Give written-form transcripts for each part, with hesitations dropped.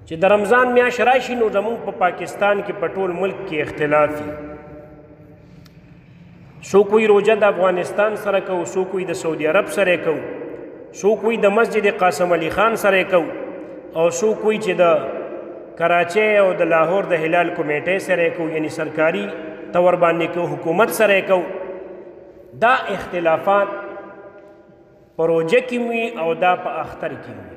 چې د رمضان میاشت راشي نو زموږ په پاکستان کې په ټول ملک کې اختلاف وي. څوک وایي روژه د افغانستان سره کوو، څوک وایي د سعودي عرب سره کوو، څوک وایي د مسجد قاسم علي خان سره کوو، او څوک وایي چې د کراچۍ او د لاهور د هلال کمیټې سره کوو، یعنی سرکاري طور باندې کوو، حکومت سره کوو. دا اختلافات په روژه کې وي او دا په اختر کې وي.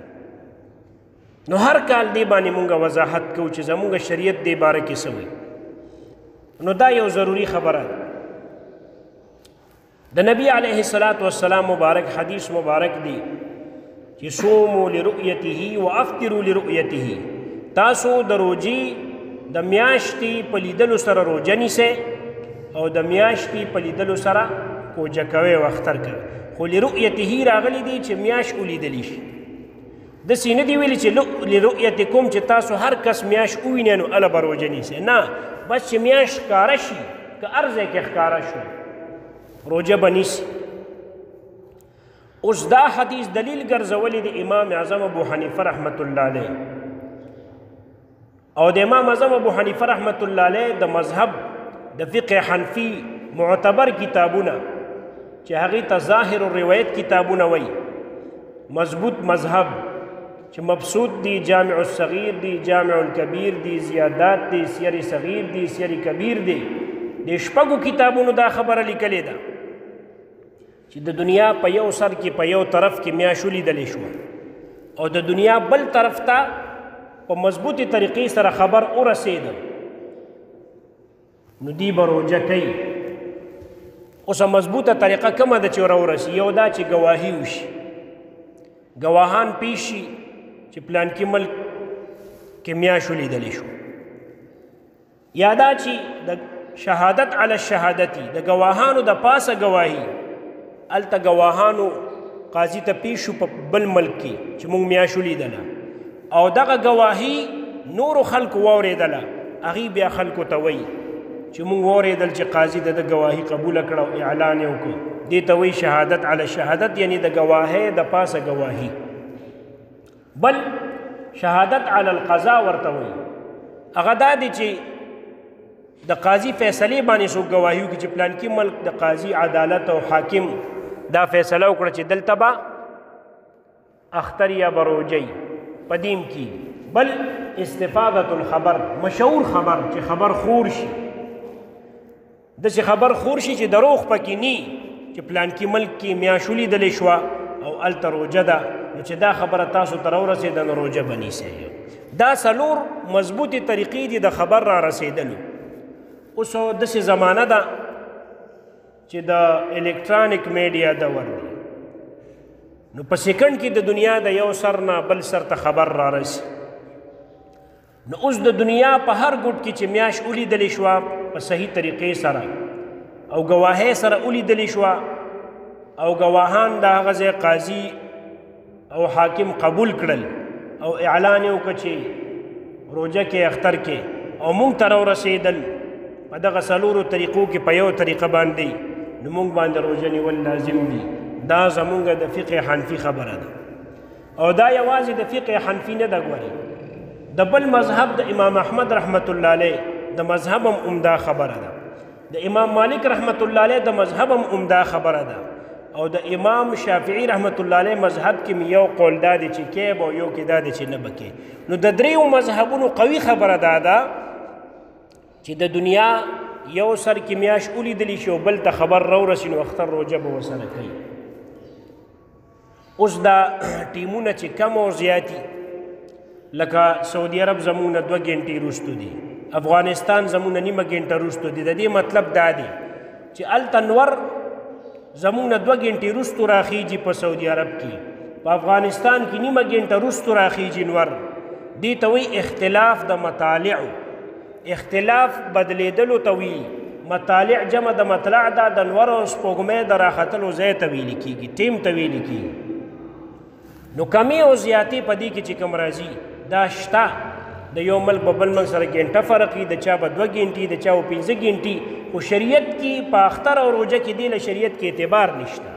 نو هر کال دې باندې مونږ وضاحت کوو چې زمونږ شریعت دې باره کې څه وایي. نو دا یو ضروري خبره ده. د نبی علیه الصلاة والسلام مبارک حدیث مبارک دی چې صوموا لرؤیته وافطروا لرؤیته، تاسو د روژې د میاشتې په لیدلو سره روژه نیسئ او د میاشتې په لیدلو سره کوجه کوئ او اختر کوئ. خو لرؤیته راغلی دی چې میاشت ولیدلی شي. داسې نه دی ویلي چې لرؤیتکم چې تاسو هر کس میاشت ووینئ نو هله به روژه نیسئ. نه، بس چې میاشت ښکاره شي، که هر ځای کې ښکاره شو روژه به نیسي. اوس دا حدیث دلیل ګرځولی دی امام اعظم ابو حنیفه رحمت الله علیه، او د امام اعظم ابو حنیفه رحمت الله علیه د مذهب د فقه حنفي معتبر کتابونه چې هغې ته ظاهر الروایت کتابونه وایي، مضبوط مذهب چې مبسوط دی، جامع الصغیر دی، جامع الکبیر دی، زیادات دی، سیر صغیر دی، سیر کبیر دی، د شپږو کتابونو دا خبره لیکلې ده چې د دنیا په یو سر کې په یو طرف کې میاشت ولیدلی شوه او د دنیا بل طرف ته په مضبوطې طریقې سره خبر ورسېده، نو دی به روژه کوي. اوس مضبوطه طریقه کومه ده چې راورسي؟ یو دا چې ګواهي وشي، ګواهان پیش شي چې پلانکي ملک کې میاشت ولیدلی شو، یا دا چې د شهادت علی الشهادتي، د ګواهانو د پاسه ګواهي، هلته ګواهانو قاضي ته پیش شو په بل ملک کې چې موږ میاشت ولیدله او دغه ګواهي نورو خلکو واورېدله، هغې بیا خلکو ته وایي چې موږ واورېدل چې قاضي د ده ګواهي قبوله کړه او اعلان یې وکړو. دې ته وایي شهادت علی الشهادت، یعنی د ګواهۍ د پاسه ګواهي. بل شهادت علی القضا ورته وایي، هغه دا دی چې د قاضي فیصلې باندې څوک ګواهي وکړي چې پلانکي ملک د قاضي عدالت او حاکم دا فیصله وکړه چې دلته به اختر یا به روژه وي، په دې هم کېږي. بل استفادة الخبر، مشهور خبر چې خبر خور شي، داسې خبر خور شي چې دروغ پکې نی چې پلانکي ملک کې میاشت ولیدلی شوه او هلته روژه ده، نو چې دا خبره تاسو ته راورسېده نو روژه به نیسئ. دا څلور مضبوطې طریقې دي د خبر را رسېدلو. اوس داسې زمانه ده چې د الکترونیک میډیا دور دی، نو په سیکنډ کې د دنیا د یو سر نه بل سر ته خبر را رسي. نو اوس د دنیا په هر ګوټ کې چې میاشت ولیدلی شوه په صحیح طریقې سره او ګواهۍ سره ولیدلی شوه او ګواهان د هغه ځای قاضي او حاکم قبول کړل او اعلان یې وکړ چې روژه کې اختر کې او موږ ته راورسېدل په دغه څلورو طریقو کې په یو طریقه باندې، نو موږ باندې روژه نیول لازم دي. دا زموږ د فقه حنفي خبره ده، او دا یوازې د فقه حنفي نه ده، ګورئ د بل مذهب د امام احمد رحمت الله علیه د مذهب هم همدا خبره ده، د امام مالک رحمت الله علیه د مذهب هم همدا خبره ده، او د امام شافعي رحمت الله علیه مذهب کې یو قول دا دی چې کې به او یو کې دا دی چې نه به کې. نو د دریو مذهبونو قوي خبره دا ده چې د دنیا یو سر کې میاشت ولیدلی شي او بل ته خبر راورسي نو اختر روژه به ورسره کوي. اوس دا ټیمونه چې کم او زیاتي، لکه سعودي عرب زموږ نه 2 ګنټې وروستو دي، افغانستان زموږ نه نیمه ګنټه وروستو دي. د دې مطلب دا دی چې هلته نور زموږ نه 2 ګنټې وروستو راخیږي په سعودي عرب کې، په افغانستان کې نیمه ګنټه وروستو راخیږي نور. دې ته وایي اختلاف د مطالعو، اختلاف بدلېدلو ته وایي. مطالع جمع د مطلع ده، د نور او سپوږمۍ د راختلو ځای ته ویل کېږي، ټیم ته ویل کېږي. نو کمی او زیاتې په دې کې چې کوم راځي دا شته، د یو ملک به بل ملک سره ګنټه فرق وي، د چا به 2 ګنټې، د چا به 5 ګنټې، خو شریعت کې په اختر او روژه کې دې له شریعت کې اعتبار نشته.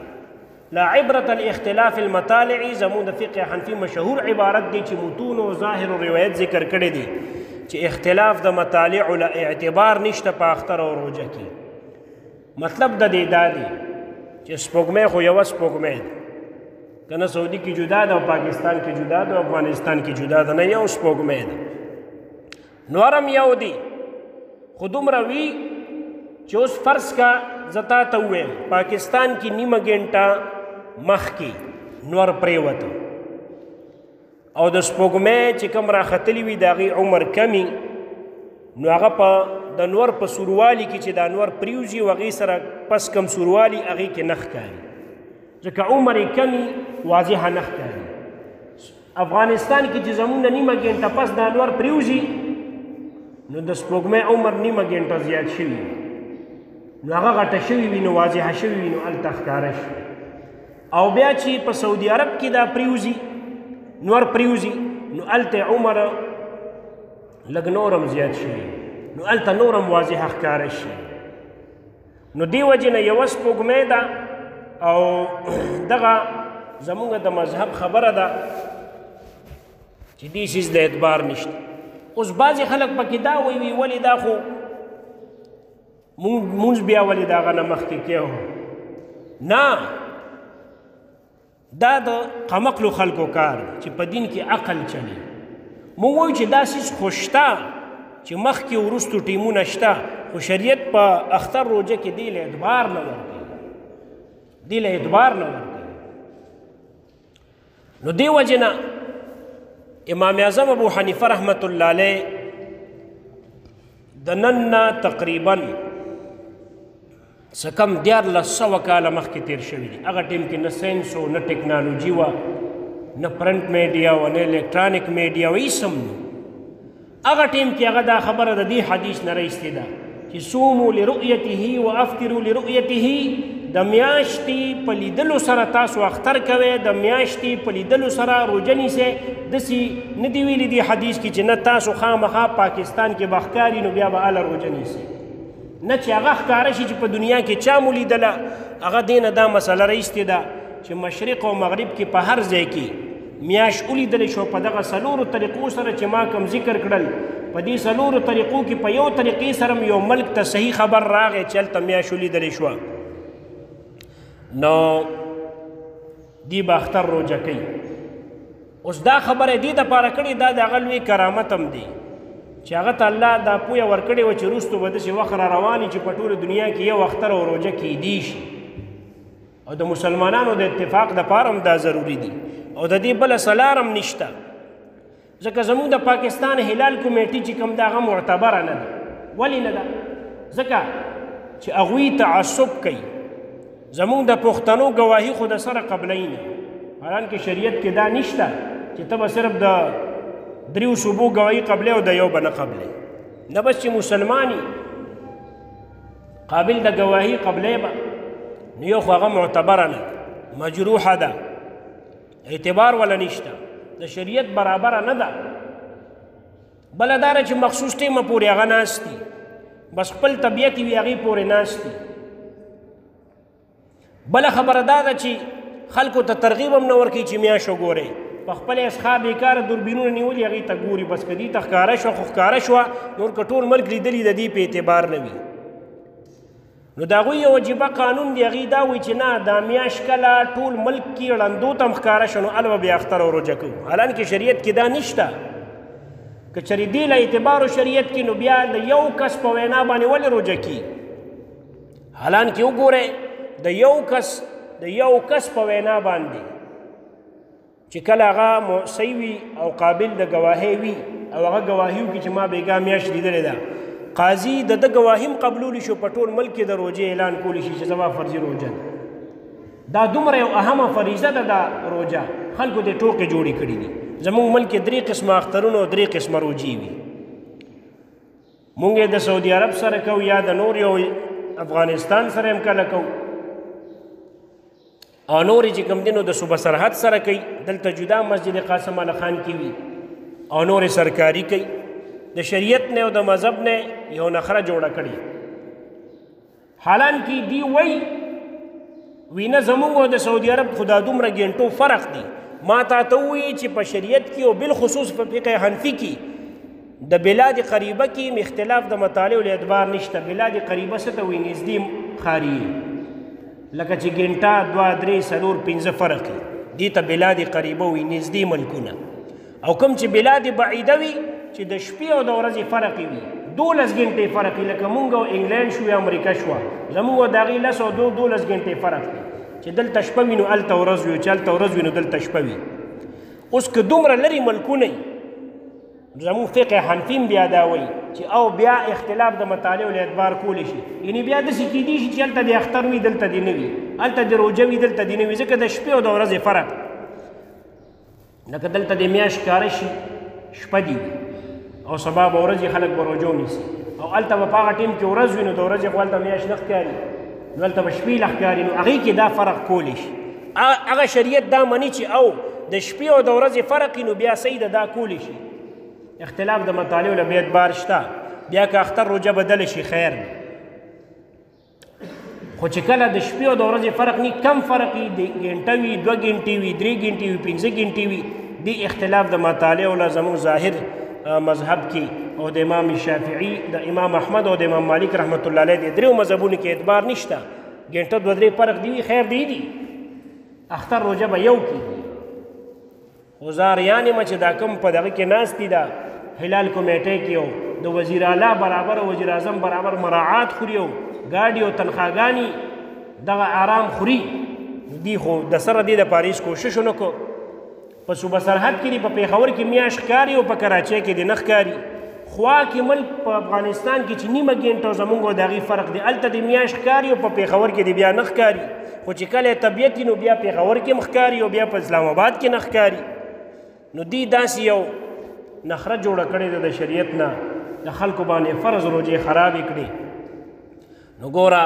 لا عبرة الاختلاف المطالع زمون د فقه حنفي مشهور عبارت دی چې متون او ظاهر او روایت ذکر کړی دی چې اختلاف د مطالع له اعتبار نشته په اختر او روزه کې. مطلب د دې دا دی چې سپوږمۍ خو یوه سپوږمۍ ده که نه، سعودي کې جدا ده او پاکستان کې جدا ده او افغانستان کې جدا ده، نه یو سپوږمۍ ده. نورم یو دی، خو دومره وي چې اوس فرض کا زه تا ته وویم پاکستان کې نیمه ګنټه مخکې نور پرېوته او د سپوږمۍ چې کوم راختلي وي د هغې عمر کمي، نو هغه په د نور په سوروالي کې چې دا نور پریوځي او هغې سره پس کم سوروالي هغې کې نه ښکاري، ځکه عمر یې کمي واضحه نه ښکاري. افغانستان کې چې زمونږ نیمه ګنټه پس دا نور پریوځي نو د سپوږمۍ عمر نیمه ګنټه زیات شوي، نو هغه غټه شوي وي، نو واضحه شوي وي، نو هلته ښکاره شي. او بیا چې په سعودي عرب کې دا پریوځي نور پریوځي نو هلته عمر لږ نورم زیات شوي، نو هلته نورم واضحه ښکاره شي. نو دې وجې نه یوه سپوږمۍ ده او دغه زمونږ د مذهب خبره ده چې دې څیز د اعتبار نشته. اوس بعضې خلک پکې دا وایي ولې دا خو مونږ بیا ولې د هغه نه مخکې کېو؟ نه، دا د قمقلو خلکو کار دی چې په دین کې عقل چلی. مونږ وایو چې دا څیز خو شته چې مخکې وروستو ټیمونه شته، خو شریعت په اختر روژه کې دې له اعتبار نه ورکوي، دې له اعتبار نه ورکوي. نو دې وجې نه امام اعظم ابو حنیفه رحمت الله علیه د نن نه تقریباً څه کم 1300 کاله مخکې تېر شوي دي. هغه ټایم کې نه ساینس و، نه ټکنالوجي وه، نه پرنټ میډیا وه، نه الکترانیک میډیا وه، هېڅ هم نه. هغه ټایم کې هغه دا خبره د دې حدیث نه راایستې ده چې صوموا لرؤیته و افطروا لرؤیته، د میاشتې په لیدلو سره تاسو اختر کوئ، د میاشتې په لیدلو سره روژه نیسئ. داسې نه دي ویلي دې حدیث کې چې نه تاسو خامخا پاکستان کې به ښکاري نو بیا به هله روژه نیسئ، نه چې هغه ښکاره شي چې په دنیا کې چا مو لیدله. هغه دې نه دا مسله راایستې ده چې مشرق او مغرب کې په هر ځای کې میاشت ولیدل شو په دغه څلورو طریقو سره چې ما کوم ذکر کړل، په دې څلورو طریقو کې په یو طریقې سره هم یو ملک ته صحیح خبر راغی چې هلته میاشت ولیدل شوه، نو دی به اختر روژه کوي. اوس دا خبره دې دپاره کړې، دا د هغه لوی کرامت هم دی چې هغه ته الله دا پوهه ورکړې وه چې وروستو به داسې وخت را روان وي چې په ټوله دنیا کې یو اختر او روژه کیدی شي، او د مسلمانانو د اتفاق دپاره هم دا ضروري دي، او د دې بله څه لار هم نشته. ځکه زموږ د پاکستان هلال کمیټي چې کوم ده هغه معتبره نه ده. ولې نه ده؟ ځکه چې هغوی تعصب کوي. زموږ د پښتنو ګواهي خو د سره قبلوي نه، حالانکه شریعت کې دا نشته چې ته به صرف د دریو صوبو ګواهي قبلې او د یو به نه قبلې. نه، بس چې مسلمان قابل د ګواهي قبلې به، نو یو خو هغه معتبره نه ده، مجروحه ده، اعتبار ولا نشته، د شریعت برابره نه ده. بله دا ده چې مخصوص ټیمه پورې هغه ناست دي، بس خپل طبیعت وي هغې پورې ناست دي. بله خبره دا ده چې خلکو ته ترغیب هم نه ورکوي چې میاشت وګورئ، په خپل اسخا بېکاره دوربینونه نیولي هغې ته ګوري، بس که دې ته ښکاره شوه خو ښکاره شوه، نور که ټول ملک لیدلي د دې په اعتبار نه وي. نو د هغوی یو عجیبه قانون دی، هغې دا وایي چې نه دا میاشت کله ټول ملک کې ړندو ته هم ښکاره شوه نو هله به بیا اختر او روژه کوو. حالانکه شریعت کې دا نشته. که چېرې دې له اعتبار شریعت کې نو بیا د یو کس په وینا باندې ولې روژه کیږي؟ حالانکه وګورئ د یو کس په وینا باندې چې کله هغه صحیح وي او قابل د ګواهۍ وي او هغه ګواهي وکړي چې ما بېګا میاشت لیدلې ده، قاضي د ده ګواهي هم قبلولی شو، په ټول ملک کې د روژې اعلان کولی شي چې زما فرضي روژه ده. دا دومره یو اهمه فریضه ده دا روژه، خلکو دې ټوقې جوړې کړي دي. زموږ ملک کې درې قسمه اخترونه او درې قسمه روژې وي. مونږ یې د سعودي عرب سره کوو یا د نور یو افغانستان سره هم کله کوو، او نورې چې کوم دي نو د صوبه سرحد سره کوي، دلته جدا مسجد قاسم علی خان کې وي، او نورې سرکاري کوي. د شریعت نه او د مذهب نه یو نخره جوړه کړې. حالانکه دی وایي وینه زمونږ او د سعودي عرب خو دا دومره ګنټو فرق دی. ما تا ته ووایي چې په شریعت کې او بالخصوص په فقه حنفي کې د بلاد قریبه کې اختلاف د مطالع الاعتبار نشته. بلاد قریبه څه ته وایي؟ نږدې ښاري، لکه چې ګنټه 2 3 4 5 فرق وي، دې ته بلاد قریبه وایي، نږدې ملکونه. او کوم چې بلاد بعیده وي چې د شپې او د ورځې فرق وي، 12 ګنټې فرق وي، لکه مونږ او انګلند شو یا امریکا شوه، زمونږ او د هغې 10 او 12 ګنټې فرق دی، چې دلته شپه وي نو هلته ورځ وي، چې هلته ورځ وي نو دلته شپه وي. اوس که دومره لرې ملکونه وي، زمونږ فقه حنفي هم بیا دا وایي چې او بیا اختلاف د مطالعو له اعتبار کولی شي، یعنې بیا داسې کېدی شي چې هلته د اختر وي دلته دې نه وي، هلته د روژه وي دلته دې نه وي، ځکه د شپې او د ورځې فرق. لکه دلته د میاشت ښکاره شي شپه دې وي او سبا به ورځې خلک به روژه ونیسي، او هلته به په هغه ټایم کې ورځ وي نو د ورځې خو هلته میاشت نه ښکاري، نو هلته به شپې له ښکاري، نو هغې کې دا فرق کولی شي. هغه شریعت دا مني چې او د شپې او د ورځې فرق نو بیا صحیح ده، دا کولی شي. اختلاف د مطالعو له بیا اعتبار شته. بیا که اختر روژه بدله شي خیر دی، خو چې کله د شپې او د ورځې فرق نی، کم فرق وي، ګنټه وي، 2 ګنټې وي، 3 ګنټې وي، 5 ګنټې وي، دې اختلاف د مطالعو له زموږ ظاهر مذهب کې او د امام شافعي، د امام احمد او د امام مالک رحمت الله علیه د دریو مذهبونو کې اعتبار نشته. ګنټه 2 3 فرق دی وي، خیر دی دی، اختر روژه به یو کېږي. خو زاریان یم چې دا کوم په دغه کې ناست دي، دا هلال کمیټې کې او د وزیر اعلی برابر او وزیر اعظم برابر مراعات خوري او ګاډي او تنخواګانې دغه آرام خوري، دی خو د سره دې دپاره هېڅ کوشش ونه کړو. په صوبه سرحد کې دی، په پېښور کې میاشت ښکاري او په کراچۍ کې دی نه ښکاري. خوا کې ملک په افغانستان کې چې نیمه ګنټه زمونږ او د هغې فرق دی، هلته د میاشت ښکاري او په پېښور کې دی بیا نه ښکاري. خو چې کله طبیعت وي نو بیا پېښور کې هم ښکاري او بیا په اسلام آباد کې نه ښکاري. نو دی داسې یو نخره جوړه کړې ده د شریعت نه، د خلکو باندې فرض روژې خرابې کړې. نو ګوره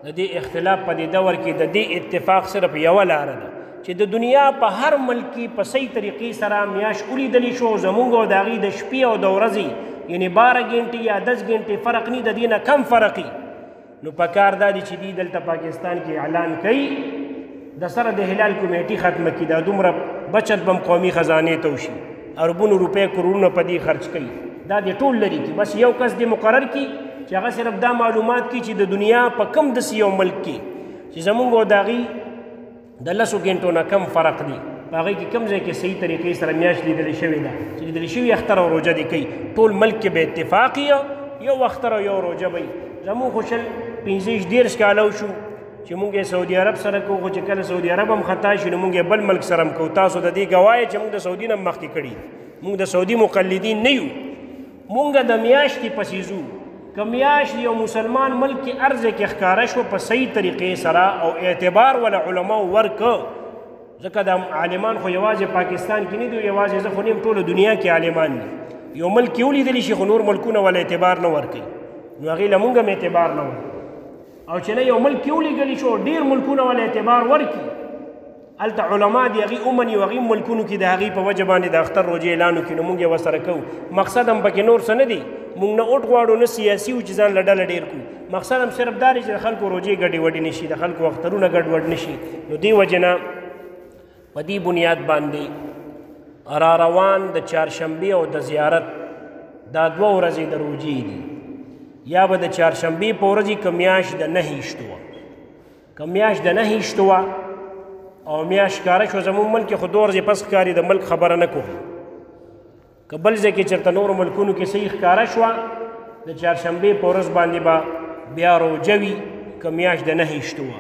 د دې اختلاف په دې دور کې د دې اتفاق صرف یوه لاره ده چې د دنیا په هر ملک کې په صحیح طریقې سره میاشت ولیدلی شو، زمونږ او د هغې د شپې او د ورځې یعنې 12 ګنټې یا 10 ګنټې فرق نی، د دې نه کم فرق وي. نو پکار دا دی چې دی دلته پاکستان کې اعلان کوي، د سره د هلال کمیټي ختمه کړي، دا دومره بچت به هم قومي خزانې ته وشي، اربونو روپۍ کرورونه په دې خرچ کوي، دا دې ټول لري کړي. بس یو کس دې مقرر کړي چې هغه صرف دا معلومات کړي چې د دنیا په کم داسې یو ملک کې چې زمونږ او د هغې د 10 ګنټو نه کم فرق دی، په هغې کې کوم ځای کې صحیح طریقې سره میاشت لیدلې شوې ده چې لیدلې شوي اختر او روژه دې کوي، ټول ملک کې به اتفاق یو اختر او یو روژه به وي. زمونږ خو 20 25 30 کاله وشو چې مونږ یې سعودي عرب سره کوو، خو چې کله سعودي عرب هم خطا شي نو مونږ یې بل ملک سره هم کوو. تاسو د دې ګواه یې چې مونږ د سعودي نه مخکې کړي، مونږ د سعودي مقلدین نه یو، مونږ د میاشتې پسې ځو. که میاشت یو مسلمان ملک کې هر ځای کې ښکاره شوه په صحیح طریقې سره او اعتبار وله علماو ورکړه، ځکه دا عالمان خو یوازې پاکستان کې نه دي، یوازې زه خو نه یم، ټوله دنیا کې عالمان دي. یو ملک کې ولیدلی شي خو نور ملکونه وله اعتبار نه ورکوي، نو هغې له مونږ هم اعتبار نه ورکوي. او چې نه یو ملک کې ولیدلی شو ډېر ملکونه وله اعتبار ورکړي، هلته علما دي هغې ومني او هغې ملکونو کې د هغې په وجه باندې د اختر روژې اعلان وکړي، نو مونږ یې ورسره کوو. مقصد هم پکې نور څه نه دی، مونږ نه اوټ غواړو نه سیاسي و چې ځان له ډله ډېر کړو، مقصد هم صرف دا دی چې د خلکو روژې ګډې وډې نه شي، د خلکو اخترونه ګډوډ نه شي. نو دې وجې نه په دې بنیاد باندې را روان د چهارشنبې او د زیارت دا 2 ورځې د روژې دي، یا به د چهارشنبې په ورځې که میاشت د نهې شتوه، که میاشت د نهې شتوه او میاشت ښکاره شوه، زموږ ملک کې خو 2 ورځې پس ښکاري، د ملک خبره نه کوم، که بل ځای کې چېرته نورو ملکونو کې صحیح ښکاره شوه د چهارشنبې په ورځ باندې به بیا روژه وي که میاشت د نهې شتوه،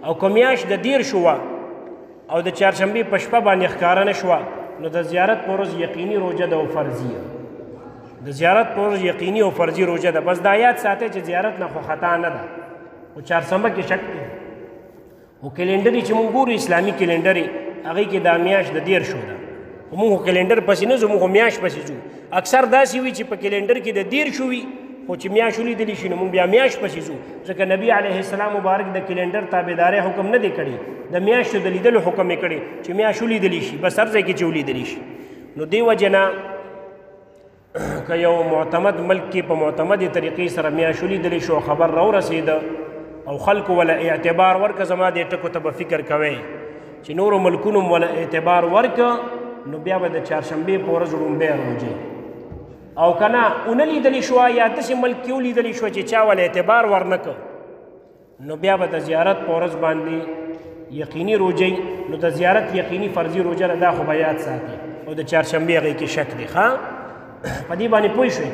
او که میاشت د 30 وه او د چهارشنبې په شپه باندې ښکاره نه شوه نو د زیارت په ورځ یقیني روژه ده او فرضي ده. د زیارت په ورځ یقیني او فرضي روژه ده. بس دا یاد ساتئ چې زیارت نه خو خطا نه ده، خو چهارشنبه کې شک دی. خو کلینډر چې مونږ ګورو اسلامي کلینډر هغې کې دا میاشت د 30 ده، خو مونږ خو کلینډر پسې نه ځو، مونږ خو میاشت پسې ځو. اکثر داسې وي چې په کلینډر کې د 30 وي، خو چې میاشت ولیدلی شي نو مونږ بیا میاشت پسې ځو، ځکه نبی علیه السلام مبارک د کلینډر تابعدارۍ حکم نه دی کړی، د میاشتو د لیدلو حکم یې کړی چې میاشت ولیدلی شي، بس هر ځای کې چې ولیدلی شي. نو دې وجې نه که یو معتمد ملک کې په معتمدې طریقې سره میاشت ولیدلی شو خبر راورسېده او خلکو ولا اعتبار ورکه. زما دې ټکو ته به فکر کوئ چې نورو ملکونو ولا اعتبار ورکه، نو بیا به د چهارشنبې په ورځ ړومبی روژه او که نه ونه لیدلی شوه یا داسې ملک کې ولیدلی شوه چې چا ولا اعتبار ورنه کړ، نو بیا به د زیارت په ورځ باندې یقیني روژه. نو د زیارت یقیني فرضي روژه ده، دا خو به یاد ساتي، او د چهارشنبې هغې کې شک دی. ښه، په دې باندې پوه شوې؟